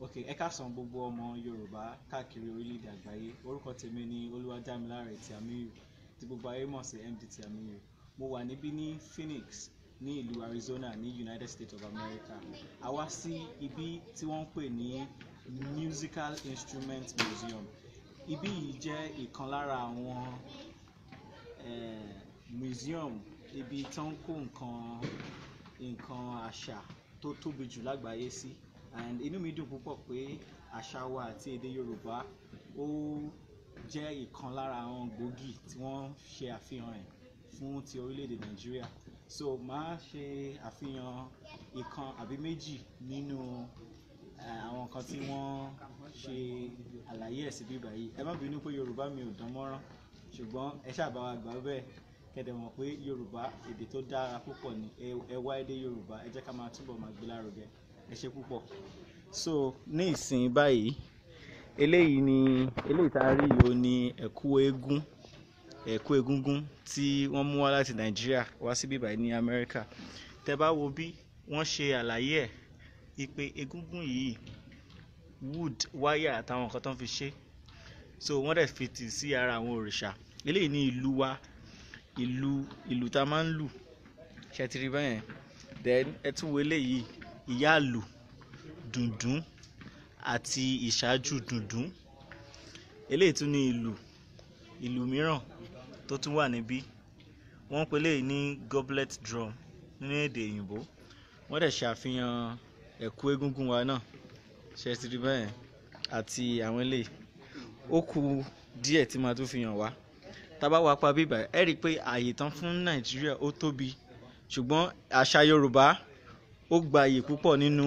Ok, ẹ káàsán gbogbo ọmọ Yorùbá káàkiri orílẹ̀-èdè àgbáyé. Orúkọ tèmi ni Olúwadámiláre Tìámíyù, tí gbogbo ayé mọ̀ sí MD Tìámíyù. Mo wà níbí ní Phoenix ní ìlú Arizona ní United States of America. A wá sí ibi tí wọ́n ń pè ní Musical Instrument Museum. Ibí yìí jẹ́ ìkan lára àwọn museum, ibi tí wọ́n ń kó nǹkan àṣà tó tóbi jù lágbàáyé sí. And inú mi dùn púpọ̀ pé àṣà wa àti èdè Yorùbá ó jẹ́ ìkan lára àwọn gbòógì tí wọ́n ṣe àfihàn ẹ̀ fún ti orílẹ̀-èdè Nàìjíríà. So màá ṣe àfihàn ìkan àbí méjì nínú àwọn nǹkan tí wọ́n ṣe àlàyé ẹ̀ síbí báyìí. Ẹ má bínú pé Yorùbá mi ò dán mọ́rán, ṣùgbọ́n ẹ ṣáà bá wa gbà bẹ́ẹ̀, kẹ́ dẹ̀ mọ̀ pé Yorùbá èdè tó dára púpọ̀ ni. Ẹ wá èdè Yorùbá, ẹ jẹ́ ká máa túbọ̀ máa gbé lárugẹ. Ẹ ṣé púpọ̀. So ní ìsìn báyìí, eléyìí ni eléyìí tá a rí yìí, ó ní ẹ̀kú eégún, ẹ̀kú egúngún tí wọ́n mú wá láti Nàìjíríà wá síbí báyìí ní Amẹ́ríkà. Tẹ́ bá wo bí wọ́n ṣe àlàyé ẹ̀ wípé egúngún yìí, wood, wáyà àtàwọn nǹkan tó ń fi ṣe. So wọ́n dẹ̀ fi tì sí ara àwọn òrìṣà. Eléyìí ní ìlú wa, ìlú tá a máa ń lù. Ṣé ẹ ti rí bẹ́yẹn? Then ẹ tún wo eléyìí, ìyáàlù dùndún àti ìṣáájú dùndún. Eléyìí tún ní ìlù mìíràn tó tún wà níbí. Wọ́n ń pè eléyìí ní goblet drum nínú èdè òyìnbó. Wọ́n dẹ̀ ṣe àfihàn ẹ̀kú egúngún wa náà. Ṣé ẹ ti rí bẹ́yẹn? Àti àwọn eléyìí. Ó kù díẹ̀ tí màá tún fi hàn wá. Tá bá wá pa bíbà, ẹ rí i pé ààyè tán fún Nàìjíríà ó tóbi, ṣùgbọ́n àṣà Yorùbá ó gba ààyè púpọ̀ nínú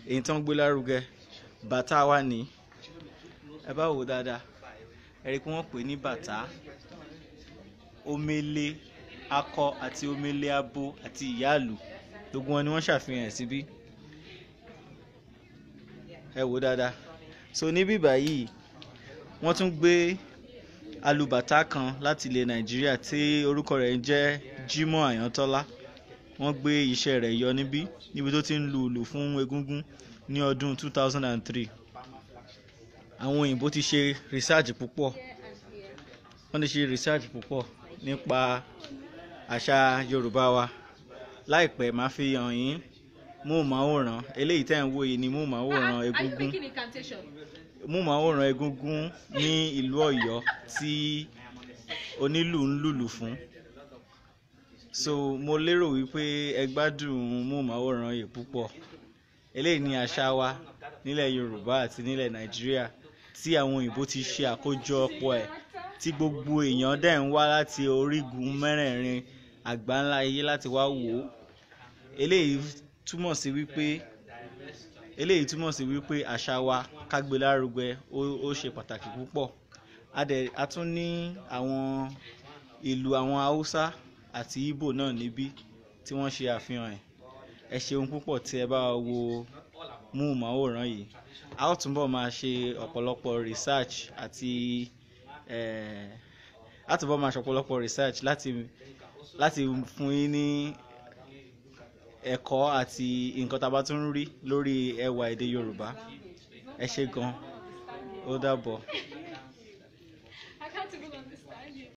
èyí tó ń gbé lárugẹ. Bàtà wa ní. Ẹ bá wò ó dáadáa, ẹ rí i pé wọ́n pè é ní bàtà, omele akọ àti omele abo àti ìyáàlù. Gbogbo wọn ni wọ́n ṣàfihàn ẹ̀ síbí. Ẹ wò ó dáadáa. So níbí báyìí, wọ́n tún gbé alùbàtà kan láti ilẹ̀ Nàìjíríà tí orúkọ rẹ̀ ń jẹ́ Jimoh Ayàntọ́lá. Wọ́n gbé iṣẹ́ rẹ̀ yọ níbí, níbi tó ti ń lu ìlù fún egúngún ní ọdún 2003. Àwọn òyìnbó ti ṣe research púpọ̀. Wọ́n ti ṣe research púpọ̀ nípa àṣà Yorùbá wa. Láìpẹ́, màá fi hàn yín móhùnmáwòrán. Eléyìí tẹ́ ẹ̀ ń wò yìí ni móhùnmáwòrán Are you egúngún. making incantation? Móhùnmáwòrán egúngún ní ìlú Ọ̀yọ́ tí onílù ń lùlù fún. So mo lérò wípé ẹ gbádùn móhùnmáwòrán yìí púpọ̀. Eléyìí ni àṣà wa nílẹ̀ Yorùbá àti nílẹ̀ Nàìjíríà tí àwọn òyìnbó ti ṣe àkójọpọ̀ ẹ̀, tí gbogbo èèyàn dẹ̀ ń wá láti orígun mẹ́rẹ̀ẹ̀rin àgbáńlá ayé láti wá wò ó. Eléyìí túmọ̀ sí wípé àṣà wa ká gbé lárugẹ ó ṣe pàtàkì púpọ̀. A dẹ̀ a tún ní àwọn ìlú àwọn Haúsá àti Igbo náà níbí tí wọ́n ṣe àfihàn ẹ̀. Ẹ ṣeun púpọ̀ tí ẹ bá wa wo móhùnmáwòrán yìí. A ó túnbọ̀ máa ṣe ọ̀pọ̀lọpọ̀ research àti a túnbọ̀ máa ṣe ọ̀pọ̀lọpọ̀ research láti fún yín ní ẹ̀kọ́ àti nǹkan tá a bá tún rí lórí ẹwà èdè Yorùbá. Ẹ ṣé gan. Ó dàbọ̀.